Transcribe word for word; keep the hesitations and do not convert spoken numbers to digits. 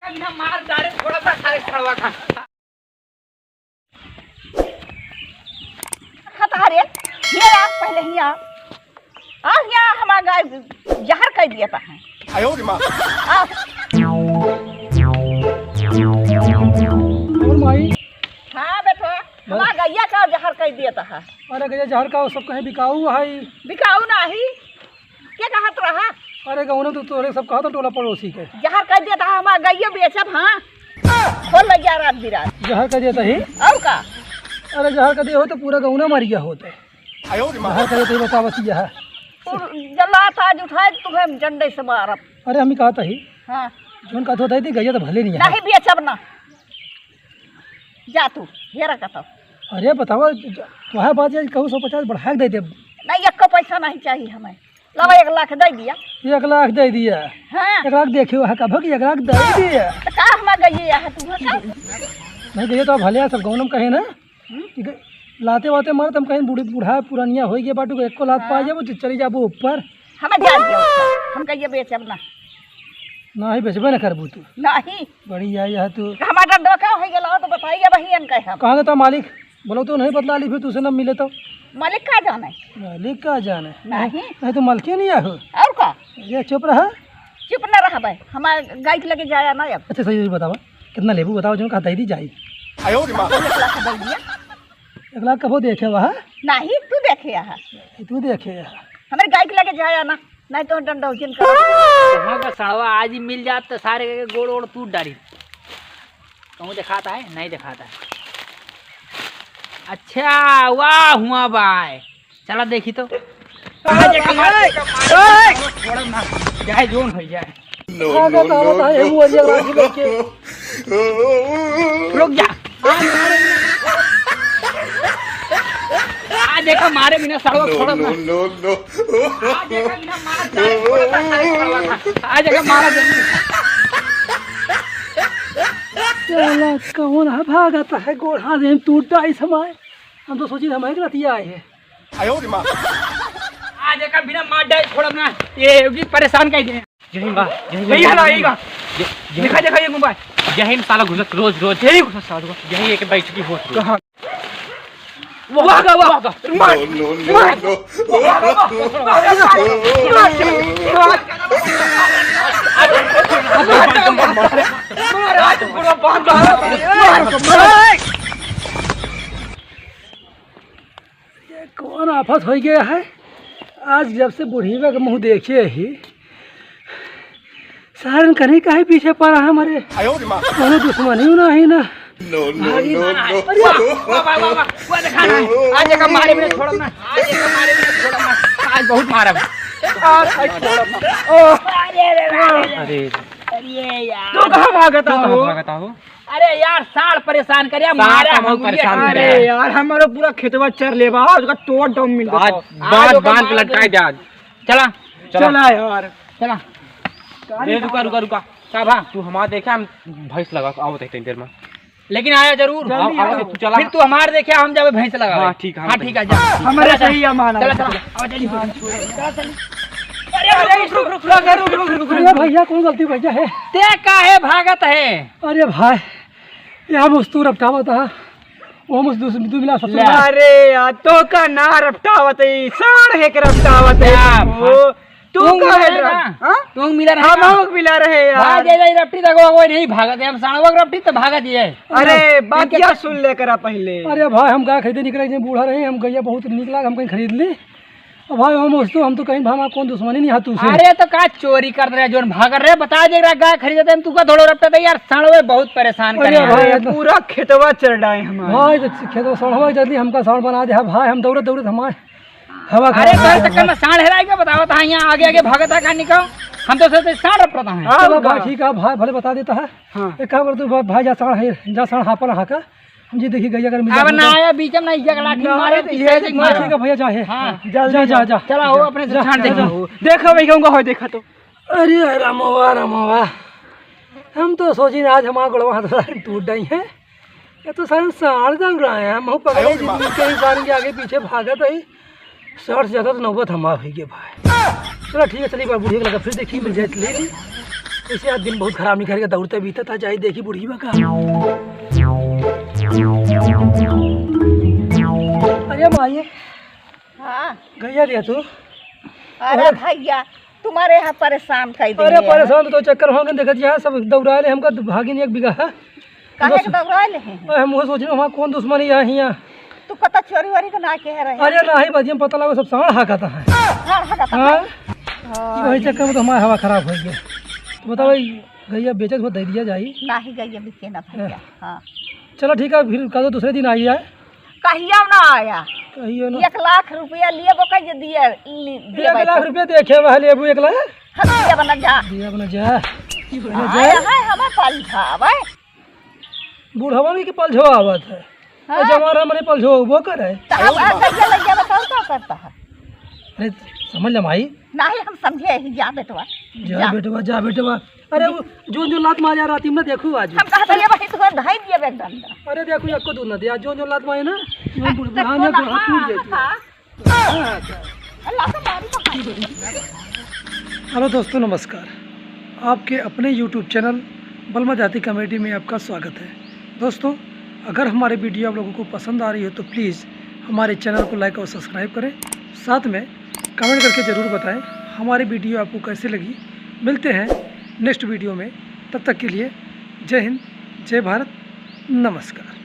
ना मार डाले, थोड़ा सा खाए छड़वा खा। खा तो रे, हिया आ, पहले हिया आ। आ, हिया हमार गाय जहर कर दिया था। आयो रे माँ। आ। और माई? हाँ बेटवा, हमार गैया का जहर कर दिया था। अरे गैया जहर का, सब कहीं बिकाऊ है। बिकाऊ नाही। के कहत रहा? अरे गौनम तो तोरे सब कहत टोला पड़ोसी के। जहर कर दिया था, हमार गैया बेचब, हाँ। खोल ले जा रात बिरात। जहर कर दिया था ही? और का? अरे जहर कर दिया हो तो पूरा गौना मर गया होते। आयो रे माँ। जहर कर दिया था, बतावत ही जहर। तू जल्लात आज उठाए, तुम्हें हम डंडे से मारब। अरे हम ही कहत ही। हाँ। जोन कहत होता है, गैया तो भले नहीं है। नहीं बेचब ना। जा तू, हेरा का तो। अरे बतावा, वह बात है, कहूँ सौ पचास बढ़ा के दे दे। नहीं, एको पैसा नहीं चाहिए हमें। लावा, एक लाख दे दिया। एक लाख दे दिया? हाँ। एक लाख देखे वहाँ का भगी, एक लाख दे दिया। तो का हमार गैया है तू, हाँ, का? नहीं, गैया तो भले है, सब गौनम कहे ना हम्म? कि ग-, लाते वाते मारत हम कहीं बूढ़ी, बूढ़ा पुरानिया हो गया बाटू को, एको लात पा हाँ। जाबो, चली जाबो ऊपर। हमें जान दिया ऊपर, हम गैया बेचब ना। नहीं, बेचबे ना करबू तू। नहीं। बढ़िया, यह तू। हमार डंडवा का हो गया, तो बताइए बहियन का हम। कहाँ गया था मालिक? बोलो तो नहीं बतला ली, फिर तुझसे ना मिले तो। मालिक का जाने? मालिक का जाने? नहीं। नहीं तो मालिक नहीं आहो। और का? ये चुप रहा। चुप ना रहबे, हमार गाय के लगे जाया ना अब। अच्छा सही बतावा, कितना लेबू बतावा, जो कहता ही दी जाई। आयो रे माँ। एक लाख दे दिया। एक लाख कबो देखे वहाँ? नहीं, तू देखे यहाँ। तू देखे यहाँ। हमारे गाय के लगे जाया ना, नहीं तो डंडौजन कर। वहाँ का सड़वा आज ही मिल जात तो सारे के गोड़ ओड़ टूट डाली। कहूँ दिखाता है? नहीं दिखाता है। अच्छा, वाह हुआ बाय। चला देखी तो। आज एक हमारे छोड़ा ना, चाहे जोन हो जाए। नो, हाँ, नो, बताओ, नो, बताओ, ये नो। वो वाली आवाज लेके। रुक जा। आज देखा मारे बिना सड़वा नो, छोड़ा नो, ना। No, no. आज देखा बिना मार डाले, छोड़ा ना, आज देखा मारा जरूर। चला, कौन है भागत है? गोड़ हाथ में टूट जाई समय। हम तो सोची हम एक रतिया आए हैं। आयो रे माँ। आज एका बिना मार डाले छोड़ब ना। ये योगी परेशान कर दे। यही बा, यही बा, यही हला, यही बा। देखा, देखा, ये मुंबई। यही में साला घुसत रोज, रोज। यही घुसत साला। यही एक बैठ की होत रोज। कहाँ? वाह, वाह, वाह, वाह। मार, नो, नो, नो, मार। नो। मार, मार, मार। आज पूरा बांध डाला। मार, मार। ये कौन आफत हो गया है? आज जब से बुढ़ीवा के मुँह देखे ही, सारन कहीं काहे पीछे पड़ा है हमारे? आयो रे माँ। कोनो दुश्मनी ना है ना। नो, नो, भागी नो, मारा है। नो। अरे वाह, वाह, वाह, वाह, वाह, देखा ना। आज एक मारे में छोड़ब ना, आज एक मारे में छोड़ब ना, आज बहुत मारब। आज, आज छोड़ब ना। ओ, अरे, अरे, अरे, अरे। अरे यार। तू कहाँ भागता हो? भागता हो? अरे यार, साढ़ परेशान करे, साढ़ मारे का बहुत हम परेशान करे। अरे यार, हमारो पूरा खेतवा चर लेबा, उसका तोड़ दम मिल आज गया। बांध, आज ओकर बांध के मार लटकाई दे। दे आज। चला। चला। चला यार। चला। ए, रुका, रुका, रुका। का भा? तू हमार देखे, हम भैंस लगा के आवत है इतनी देर में। लेकिन आया जरूर। जल्दी आओ, आओ, आओ। तू चला। फिर तू हमार देखे, हम जाबे भैंस लगावे। हाँ, ठीक है, हम हाँ, ठीक है, जा। हमारे चला, सही है, मान चला, आओ। चला। आओ, जल्दी। चला, चला। अरे, अरे, रुक, रुक, रुक, रुक, रुक, रुक, रुक। अरे भैया, कौन गलती भैया है? ते काहे भागत है? अरे भाई, यहाँ मजदूर अपटावत है, वो मजदूर दू मिला ससुर। अरे यार, तो का ना रपटावत है, साढ़ है के रपटावत है। क्या वो, तू तू का मिला है रहा? हाँ? तू मिला रहा हम ना? लोग मिला रहे यार। भाई, दे दे रपटी तक वो नहीं भागत है, हम साढ़वा के रपटी तो भागत ही है। अरे, बात इनके क्या तो सुन लेकर आ पहले। अरे भाई, हम गाय खरीदे निकले, इतने बूढ़ा रहे, हम गैया बहुत निक लाग, हम कहीं खरीद ली। अब भाई, हम उसको, हम तो कहीं भाई, हमार कौन दुश्मनी नहीं है तुझसे। अरे, तो का चोरी कर रहे, जोन भाग रहे, बता दे रहा, गाय खरीदते हम, तू का थोड़ा रखता था यार, साढ़वे बहुत परेशान करे अरे हैं। भाई, अरे, तो पूरा खेतवा चर डाए हमारे। भाई, तो खेतवा साढ़वा जल्दी हमका साढ़ बना दे, हाँ भाई, हम दौड़त दौड़त हमारे हवा अरे, खराब तोहरे हो चक्कर गया। में साढ़ हेराई के बतावत है, यहाँ आगे आगे भागत है, कहाँ निकल, हम तो सोचते साढ़ रपटता है। हाँ, चलो भाई, भाई। ठीक है, भाई, भले बता देता है। हाँ। एक काम कर तू, भाई, जा साढ़ है, जा साढ़ हापल हाका। हम जी देखी गैया अगर मिला अब ना तो। आया बीच में, नहीं जगह लाठी ना, मारे, ये पीछे से ये मारो। ठीक है भैया, जा, हे। हाँ। जल्दी जा, जा, जा, जा। चला हो, जा, अपने से जा, छान दे। जा। देखो भाई, कहूँगा हो, देखा तो। अरे रामवा, रामवा, हम तो सोची आज हमारा गोड़वा हाथ सारे टूट गई है। ये तो सारे साढ़ दौड़ रहे हैं, हम पकड़े जिंदगी के इंसान के आगे पीछे भागत है। साढ़ से ज्यादा तो नौबत हमार होई गे भाई। चला ठीक है, चली बा बुढ़िया के लगा, फिर देखी मिल जाए तो ले ली। ऐसे आज दिन बहुत खराब निकल गया, दौड़ते बीतत। आज आई देखी बुढ़िया का। अरे माई, हाँ। गइया दिया तू। अरे अरे। भइया, तुम्हारे यहाँ परेशान कर दे अरे हैं। परेशान तो चक्कर हो गए, देखत यहाँ सब दौड़ा ले हमका भागिन एक बीघा है। काहे बस। के दौड़ा ले हैं? अरे हम वो सोच रहे हमारा कौन दुश्मनी है यहाँ। तू कता चोरी वोरी तो ना के रहे? अरे नाही बाजी, हम पता लगा सब साँड़ हाँकता है। साँड़ हाँकता हाँ? है? हाँ। वही चक्कर में तो हमारा हवा खराब हो गया। तो बताओ भाई, गइया बेचत हो दे दिया जाई। नाही गइया बिके ना भइया। हाँ। हाँ। चलो ठीक है, फिर कल दूसरे दिन आई जाए। कहियो ना आया। कहियो ना। एक लाख रुपया लिए वो कहिए दिए, ली-, दिए एक लाख बैठो। रुपया देखे वह लेबू एक लाख। हम दिए बना जा। दिए बना जा। बना आए जा। है हमें पलझावे। बुढ़वा में के पलझवा आवत है। हाँ। जवान हमरे पलझवा वो करे। तो अब आ गइया लग गया, बताओ का करता है? अरे समझ ले माई। नाही हम समझे ही, जा बेटवा। जा जा। बेटवा, जा बेटवा। अरे वो जोन जोन लात मारे यार राती में ना देखू आज। हम कहते ये भाई तुम्हें धाई दिए बेग डंडा। अरे देखू एको दूध ना दिया, जोन जोन लात मारे ना, ये बुढ़-, बुढ़ान में गोड़ हाथ टूट जाती है। हाँ। हाँ, अच्छा। अल्लाह से मारी तो खाई। हेलो दोस्तों, नमस्कार। आपके अपने YouTube चैनल बलमा जाति कॉमेडी में आपका स्वागत है। दोस्तों, अगर हमारे वीडियो आप लोगों को पसंद आ रही हो तो प्लीज़ हमारे चैनल को लाइक और सब्सक्राइब करें, साथ में कमेंट करके ज़रूर बताएं हमारी वीडियो आपको कैसे लगी। मिलते हैं नेक्स्ट वीडियो में, तब तक के लिए जय हिंद, जय भारत, नमस्कार।